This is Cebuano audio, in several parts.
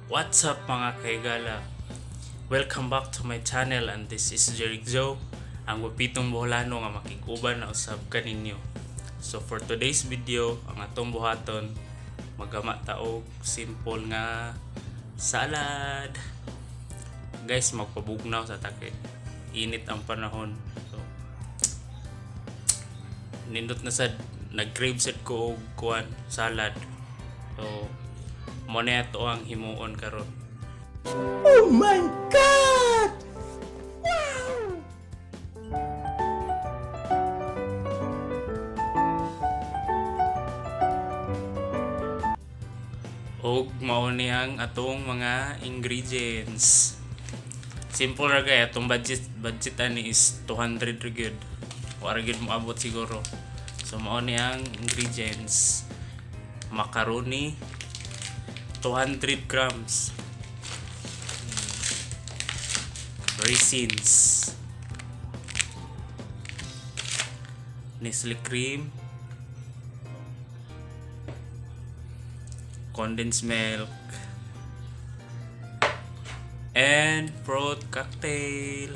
What's up, mga kahigala? Welcome back to my channel and this is Jeric Joe, ang gwapitong Boholano nga makig-uban na usab kaninyo. So for today's video, ang atong buhaton, maghama ta og simple nga salad. Guys, magpabugnaw sa ta kay init ang panahon. So nindot na sad, nag-crave sad ko og kuan, salad. So mao na ato ang himuon karon. Oh my God! Wow! Og mao ni ang atong mga ingredients. Simple ra gay atong budget. Budget ani is 200 ra gyud. Wa ra gyud moabot siguro. So mao ni ang ingredients. Macaroni 200 grams. Raisins. Nestle cream. Condensed milk and fruit cocktail.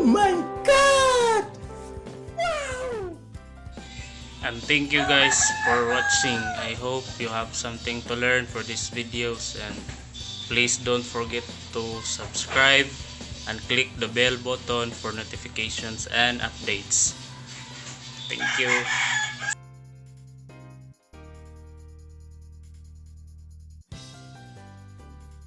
Oh my God! Wow! And thank you guys for watching. I hope you have something to learn for these videos, and please don't forget to subscribe and click the bell button for notifications and updates. Thank you.